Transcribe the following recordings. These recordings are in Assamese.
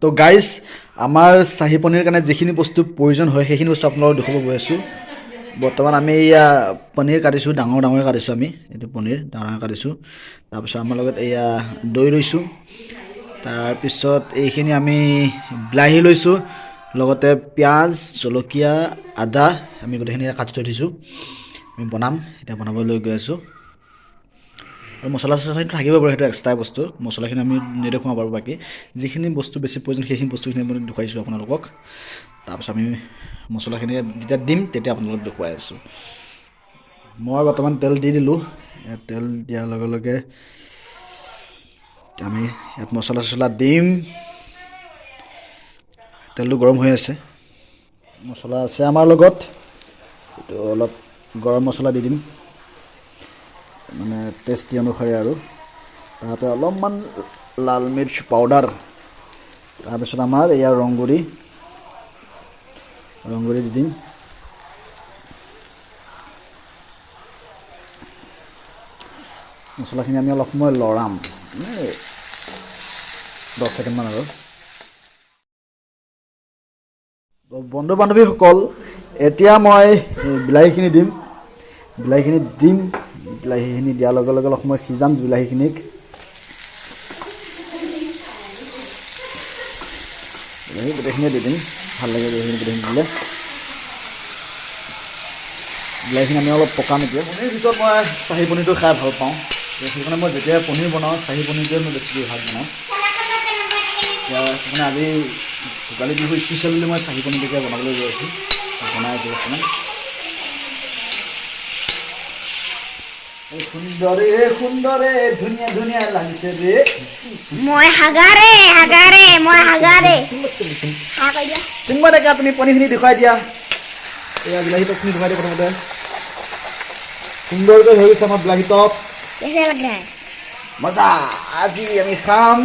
তো গাইজ, আমাৰ চাহী পনীৰ কাৰণে যিখিনি বস্তু প্ৰয়োজন হয়, সেইখিনি বস্তু আপোনালোকক দেখুৱাব গৈ আছোঁ। বৰ্তমান আমি এয়া পনীৰ কাটিছোঁ, ডাঙৰ ডাঙৰকৈ কাটিছোঁ আমি। এইটো পনীৰ ডাঙৰ ডাঙৰ কাটিছোঁ। তাৰপিছত আমাৰ লগত এয়া দৈ লৈছোঁ। তাৰপিছত এইখিনি আমি বিলাহী লৈছোঁ, লগতে পিঁয়াজ, জলকীয়া, আদা আমি গোটেইখিনি কাটি থৈ দিছোঁ। আমি বনাম, এতিয়া বনাবলৈ গৈ আছোঁ। আৰু মছলা চছলাখিনি থাকিব বাৰু, সেইটো এক্সট্ৰা বস্তু। মছলাখিনি আমি নেদেখুৱাওঁ বাৰু। বাকী যিখিনি বস্তু বেছি প্ৰয়োজন, সেইখিনি বস্তুখিনি মই দেখুৱাইছোঁ আপোনালোকক। তাৰপিছত আমি মছলাখিনি যেতিয়া দিম, তেতিয়া আপোনালোকক দেখুৱাই আছোঁ। মই বৰ্তমান তেল দি দিলোঁ। ইয়াত তেল দিয়াৰ লগে লগে আমি ইয়াত মছলা চছলা দিম। তেলটো গৰম হৈ আছে। মছলা আছে আমাৰ লগত, এইটো অলপ গৰম মছলা দি দিম, মানে টেষ্টি অনুসৰি। আৰু তাতে অলপমান লাল মিৰ্চ পাউডাৰ। তাৰপিছত আমাৰ ইয়াৰ ৰংগুড়ি, ৰংগুড়ি দি দিম। মছলাখিনি আমি অলপ সময় লৰাম, মানে 10 ছেকেণ্ডমান। আৰু বন্ধু বান্ধৱীসকল, এতিয়া মই এই বিলাহীখিনি দিম। বিলাহীখিনি দিম। বিলাহীখিনি দিয়াৰ লগে লগে অলপ সময় সিজাম বিলাহীখিনিক। বিলাহী গোটেইখিনিয়ে দি দিম, ভাল লাগে বিলাহীখিনি গোটেইখিনি দিলে। বিলাহীখিনি আমি অলপ পকাম এতিয়া। পনীৰ ভিতৰত মই চাহী পনীৰটো খাই ভাল পাওঁ। সেইকাৰণে মই যেতিয়া পনীৰ বনাওঁ, চাহী পনীৰটোৱে মই বেছিকৈ ভাগ বনাওঁ। এতিয়া সেইকাৰণে আজি ভোগালী বিহু স্পেচিয়েল বুলি মই চাহী পনীৰটোকে বনাবলৈ গৈ আছোঁ, বনাই আছোঁ বৰ্তমান। এই সুন্দৰে সুন্দৰে, ধুনীয়া ধুনীয়া লাগিছে ৰে। মই হাগাৰে হাগাৰে, মই হাগাৰে হা কৈ দিয়া। চিন্ময় ডেকা, তুমি পনীৰখিনি দেখুৱাই দিয়া। এয়া বিলাহী টপখিনি দেখুৱাই দিয়া প্ৰথমতে। সুন্দৰকৈ হৈ গৈছে আমাৰ বিলাহী টপ। कैसा लग रहा है? মজা। আজি আমি খাম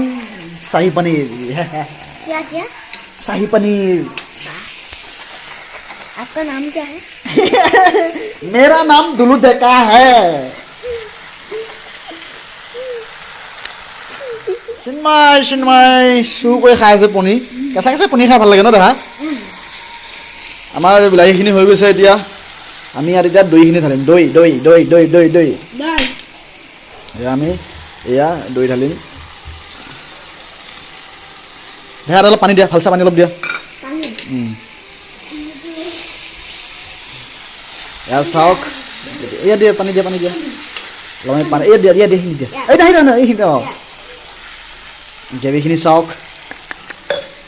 চাহী পনীৰ। क्या क्या? চাহী পনীৰ। आपका नाम क्या है? मेरा नाम दुलू डेका है। চিন্ময়, চিন্ময় চুৰ কৰি খাই আছে পনীৰ। কেঁচা কেঁচা পনীৰ খাই ভাল লাগে ন দাদা? আমাৰ বিলাহীখিনি হৈ গৈছে। এতিয়া আমি ইয়াত এতিয়া দৈখিনি ঢালিম। দৈ, দৈ, দৈ, দৈ, দৈ, দৈ। এয়া আমি এয়া দৈ ঢালিম। দেহা, অলপ পানী দিয়া, ভাল চাই পানী অলপ দিয়া। পানী। এয়া চাওক, এয়া দিয়া, পানী দিয়া, পানী দিয়া অলপ। আমি পানী এয়া দিয়া, দিয়া, দিয়া, এইখিনি দিয়া। এই নাই নাই, এইখিনি। অঁ, গ্ৰেভিখিনি চাওক,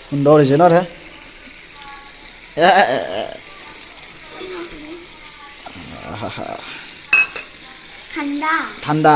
সুন্দৰ হৈছে ন দে? এ, এ, এ, এ। আহা। ঠাণ্ডা। ঠাণ্ডা।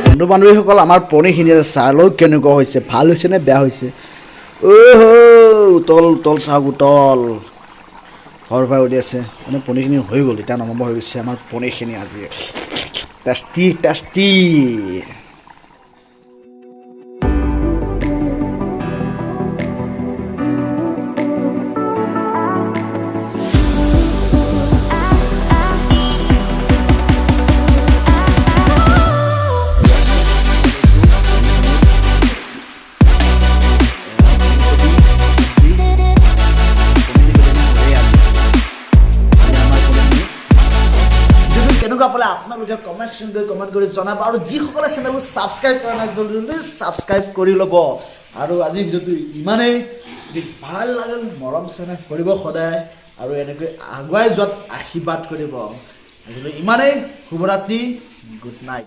বন্ধু বান্ধৱীসকল, আমাৰ পনীৰখিনি চাই লওক কেনেকুৱা হৈছে, ভাল হৈছে নে বেয়া হৈছে। অ' উতল, উতল চাওক, উতল ঘৰ পৰা উলিয়াইছে। মানে পনীৰখিনি হৈ গ'ল, এতিয়া নমাব হৈ গৈছে আমাৰ পনীৰখিনি। আজি টেষ্টি টেষ্টি। ভিডিঅ'টো কেনেকুৱা পালে আপোনালোকে কমেণ্ট ছেকশ্যন গৈ কমেণ্ট কৰি জনাব। আৰু যিসকলে চেনেলটো ছাবস্ক্ৰাইব কৰা নাই, জলদি জলদি ছাবস্ক্ৰাইব কৰি ল'ব। আৰু আজি ভিডিঅ'টো ইমানেই। যদি ভাল লাগিল, মৰম চেনেহ কৰিব সদায় আৰু এনেকৈ আগুৱাই যোৱাত আশীৰ্বাদ কৰিব। আজিলৈ ইমানেই। শুভৰাত্ৰি, গুড নাইট।